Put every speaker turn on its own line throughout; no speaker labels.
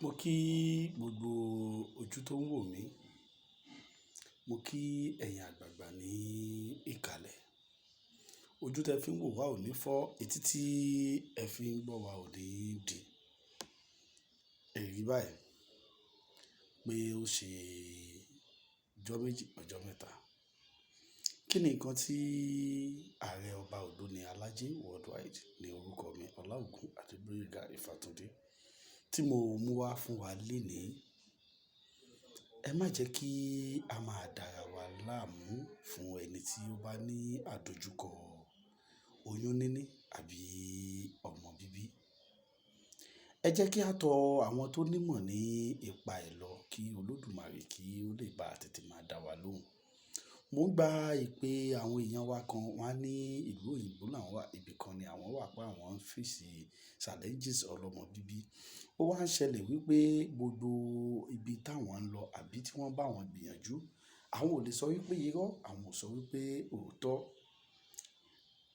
Mo kí gbogbo ojú tó ń wò mí. Mo kí ẹ̀yin àgbàgbà ní ìkàlẹ̀. Ojú tí ẹ fi ń wò wá ò ní fọ́, etí tí ẹ fi ń gbọ́ wá ò ní dì. Ẹ̀rí báyìí pé ó ṣe ọjọ́ méjì, ọjọ́ mẹ́ta. Kí ni nǹkan tí Ààrẹ Ọba Ògbóni Alájẹ́ Worldwide ní orúkọ mi, Ọláògùn Adégbóyèga Ìfàtúndé tí mo mú wá fún wa lénìí. Ẹ má jẹ́ kí a máa dára wa láàmú fún ẹni tí ó bá ní àdojúkọ oyún níní àbí ọmọ bíbí. Ẹ jẹ́ kí á tọ àwọn tó nímọ̀ ní ipa ẹ̀ lọ kí Olódùmarè kí ó lè bá tètè máa dá wa lóhùn. Mo ń gba ìpè àwọn èèyàn wa kan wọ́n ní ìlú òyìnbó làwọn wà, ibì kan ni àwọn wà pé àwọn ń face challenges ọlọ́mọ bíbí. Ó wá ń ṣẹlẹ̀ wípé gbogbo ibi táwọn ń lọ àbí tí wọ́n bá wọn gbìyànjú, àwọn ò lè sọ wípé irọ́, àwọn ò sọ wípé òótọ́.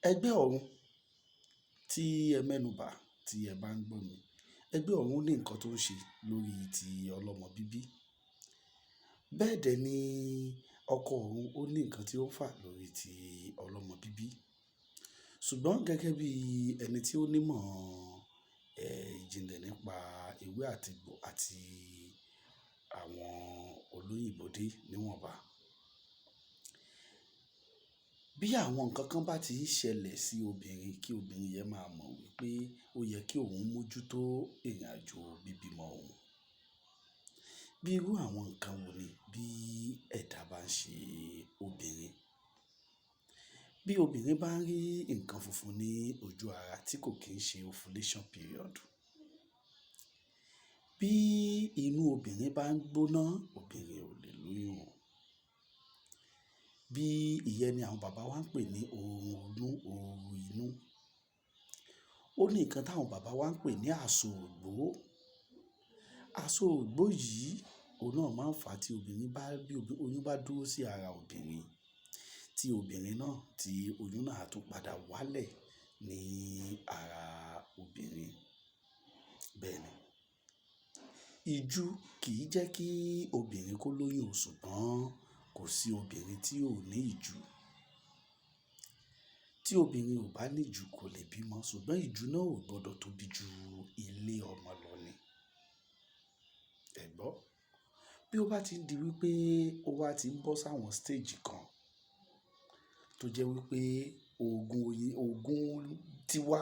Ẹgbẹ́ ọ̀run tí ẹ mẹ́nù bà tí ẹ bá ń gbọ́ mi, ẹgbẹ́ ọ̀run ní nǹkan tó ń ṣe lórí ti ọlọ́mọ bíbí. Bẹ́ẹ̀ dẹ̀ ni ọkọ ọ̀run ó ní nǹkan tí ó ń fà lórí ti ọlọ́mọ bíbí. Ṣùgbọ́n gẹ́gẹ́ bí ẹni tí ó nímọ̀, ìjìnlẹ̀ nípa ewé àti egbò àti àwọn olóyìnbó dé níwọ̀nba. Bí àwọn nǹkan kan bá ti ń ṣẹlẹ̀ sí obìnrin, kí obìnrin yẹn máa mọ̀ wípé ó yẹ kí òun mójútó ìrìnàjò bíbímọ òun. Bí irú àwọn nǹkan wo ni bí ẹ̀dá bá ń ṣe obìnrin? Bí obìnrin bá ń rí nǹkan funfun ní ojú ara tí kò kín ṣe ovulation period. Bí inú obìnrin bá ń gbóná, obìnrin ò lè lóyún o. Bí ìyẹn ni àwọn bàbá wa ń pè ní oorun inú, oorun inú. Ó ní nǹkan tí àwọn bàbá wa ń pè ní àso ògbó. Àso ògbó yìí, òun náà máa ń fà tí obìnrin bá, bí oyún bá dúró sí ara obìnrin, tí obìnrin náà, tí oyún náà á tún padà wálẹ̀ ní ara obìnrin. Bẹ́ẹ̀ ni. Ìju kì í jẹ́ kí obìnrin kó lóyún, ṣùgbọ́n kò sí obìnrin tí ò ní ìju. Tí obìnrin ò bá ní ìju kò lè bímọ, ṣùgbọ́n ìju náà ò gbọdọ̀ tóbi ju ilé ọmọ lọ ni. Ẹ gbọ́. Bí ó bá ti di wípé ó wá ti ń bọ́ sáwọn stage kan tó jẹ́ wípé òògùn oyin, òògùn tiwa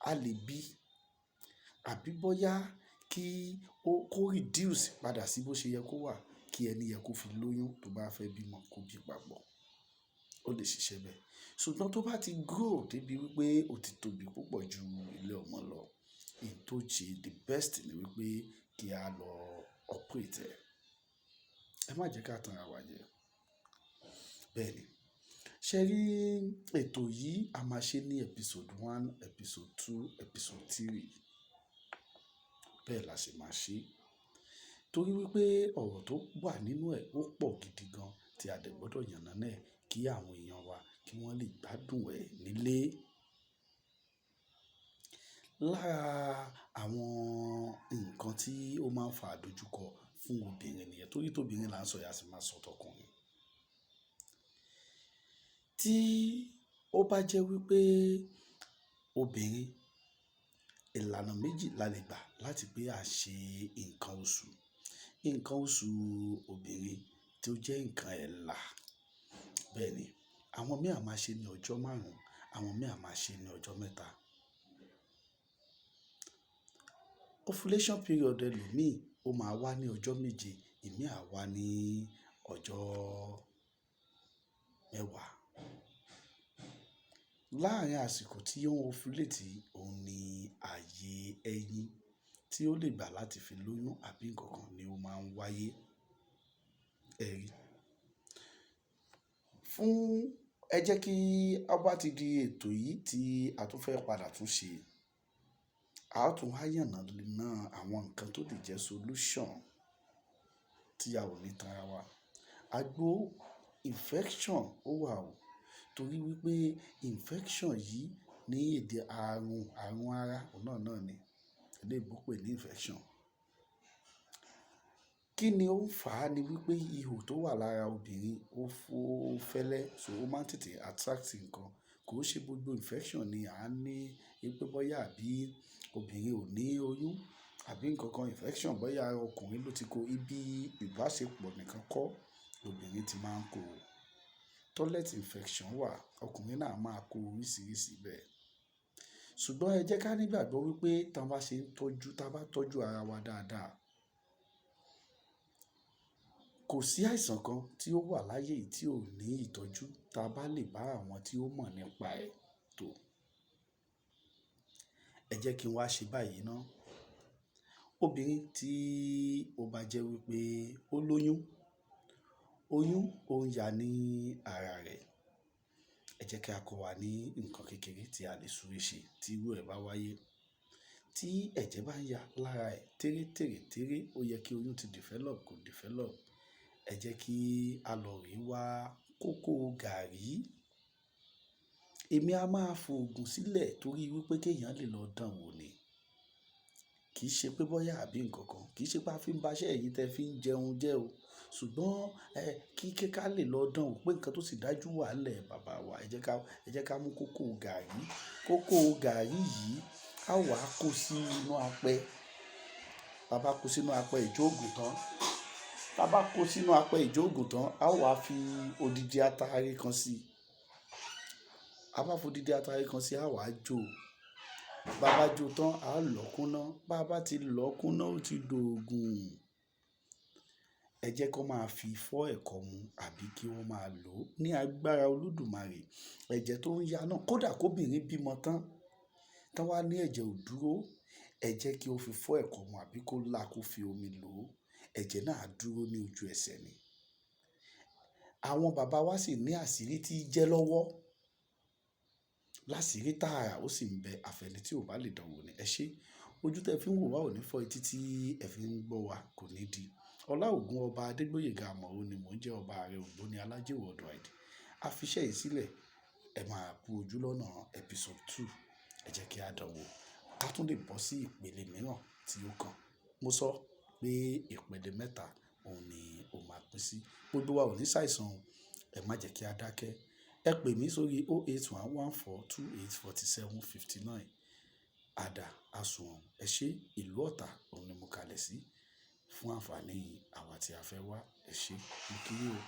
a lè bí àbí bóyá kí ó kó reduce padà sí bó ṣe yẹ kó wà kí ẹni yẹ kó fi lóyún tó bá fẹ́ bímọ kó bí papọ̀. Ó lè ṣiṣẹ́ bẹ́ẹ̀. Ṣùgbọ́n tó bá ti grow dé bí wípé ó ti tóbi púpọ̀ ju ilé ọmọ lọ, èyí tó ṣe the best ni wípé kí á lọ operate ẹ̀. Ẹ má jẹ́ ká tan ara wa jẹ. Bẹ́ẹ̀ ni. Ṣé rí ètò yìí a máa ṣe ní episode one, episode two, episode three. Bẹ́ẹ̀ la ṣe máa ṣe. Torí wípé ọ̀rọ̀ tó wà nínú ẹ̀ ó pọ̀ gidi gan tí a dẹ̀ gbọdọ̀ yànnàná ẹ̀ kí àwọn èèyàn wa kí wọ́n lè gbádùn ẹ̀ nílé. Lára àwọn nǹkan tí ó máa ń fa àdojúkọ fún obìnrin nìyẹn, torí tó obìnrin là ń sọ, a sì máa sọ tọkùnrin. Tí ó bá jẹ́ wípé obìnrin, ìlànà méjì la lè gbà láti pé a ṣe nǹkan oṣù. Nǹkan oṣù obìnrin tí ó jẹ́ nǹkan ẹ̀là. Bẹ́ẹ̀ ni. Àwọn mìíràn máa ṣe ní ọjọ́ márùn-ún, àwọn mìíràn máa ṣe ní ọjọ́ mẹ́ta. Ovulation period ẹlòmíì ó máa wá ní ọjọ́ méje, ìmí à wá ní ọjọ́ mẹ́wàá. Láàárín àsìkò tí ó ń ovulate, òun ni ààyè ẹyin tí ó lè gbà láti fi lóyún àbí nǹkan kan ni ó máa ń wáyé. Ẹ rí. Fún ẹ jẹ́ kí a bá ti di ètò yìí tí a tún fẹ́ padà tún ṣe, a ó tún wá yànnàná àwọn nǹkan tó lè jẹ́ solution tí a ò ní tan ara wa. Àgbo infection ó wà o. Torí wípé infection yìí ní èdè àrùn, àrùn ara, òun náà náà ni. Eléèbó pè ní infection. Kí ni ó ń fà á ni wípé ihò tó wà lára obìnrin ó fẹ́lẹ́, so ó máa ń tètè attract nǹkan. Kò ṣe gbogbo infection ni a ní wípé bóyá àbí obìnrin ò ní oyún àbí nǹkan kan infection bóyá ọkùnrin ló ti kó ibi ìbáṣepọ̀ nìkan kọ́ obìnrin tí máa ń kó. Toilet infection wà, ọkùnrin náà máa kó oríṣìíríṣìí bẹ́ẹ̀. Ṣùgbọ́n ẹ jẹ́ ká ní ìgbàgbọ́ wípé tí a bá ṣe ń tọ́jú, tí a bá tọ́jú ara wa dáadáa, kò sí àìsàn kan tí ó wà láyé yìí tí ò ní ìtọ́jú tí a bá lè bá àwọn tí ó mọ̀ nípa ẹ̀ tó. Ẹ jẹ́ kí n wá ṣe báyìí ná. Obìnrin tí ó bá jẹ́ wípé ó lóyún, oyún ó ń ya ní ara rẹ̀. Ẹ jẹ́ kí a kọ́ wa ní nǹkan kékeré tí a lè súre ṣe tí irú ẹ bá wáyé. Tí ẹ̀jẹ̀ bá ń ya lára ẹ̀ téré téré téré, ó yẹ kí oyún ti develop kò develop. Ẹ jẹ́ kí a lọ rí wá kókó gàárì. Èmi a máa fòògùn sílẹ̀ torí wípé kí èèyàn lè lọ dán wò ni. Kì í ṣe pé bóyá àbí nǹkan kan, kì í ṣe pé a fi ń ba iṣẹ́ ẹ̀yin tí ẹ fi ń jẹun jẹ́ o. Ṣùgbọ́n, kí ká lè lọ dán wò pé nǹkan tó sì dájú wà lẹ́ bàbá wa. Ẹ jẹ́ ká mú kókó gàárì. Kókó gàárì yìí a wà kó sí inú apẹ. Bá bá kó sínú apẹ ìjóògùn tán, bá bá kó sínú apẹ ìjóògùn tán, a wà fi odidi atare kan sí. A bá fi odidi atare kan sí, a wà jó. Bá bá jó tán, a lọ kúná. Bá bá ti lọ kúná, ó ti d'òògùn. Ẹ jẹ́ kó máa fi fọ́ ẹ̀kọ mu àbí kí wọ́n máa lò ó ní agbára Olódùmarè. Ẹ̀jẹ̀ tó ń ya náà, kódà kó obìnrin bímọ tán, tán wá ní ẹ̀jẹ̀ ò dúró, ẹ jẹ́ kí ó fi fọ́ ẹ̀kọ mu àbí kó là kó fi omi lò ó. Ẹ̀jẹ̀ náà á dúró ní ojú ẹsẹ̀ ni. Àwọn bàbá wa sì ní àṣírí tí jẹ́ lọ́wọ́. Lásìrí tààrà ó sì ń bẹ àfẹ́nì tí ò bá lè dán wò ni. Ẹ ṣé, ojú tí ẹ fi ń wò wá ò ní fọ́, etí tí ẹ fi ń gbọ́ wá kò ní di. Ọlá Ògún ọba Adégbóyèga Àmọ̀ó ni mò ń jẹ́ ọba ààrẹ ògbóni Alájẹ worldwide. A fi iṣẹ́ yìí sílẹ̀, ẹ máa kú ojú lọ́nà episode 2. Ẹ jẹ́ kí a dán wò ká tún lè bọ́ sí ìpele mìíràn tí ó kàn. Mo sọ pé ìpele mẹ́ta òun ni ó máa pín sí. Gbogbo wa ò ní ṣàìsàn o. Ẹ má jẹ́ kí a dákẹ́. Ẹ pè mí sórí 08114284759. Àdà, àsùnwọ̀n, ẹ ṣé, ìlú Ọ̀tà òun ni mo kalẹ̀ sí fún ànfàní àwa tí a fẹ́ wá. Ẹ ṣé, mo kí yín o.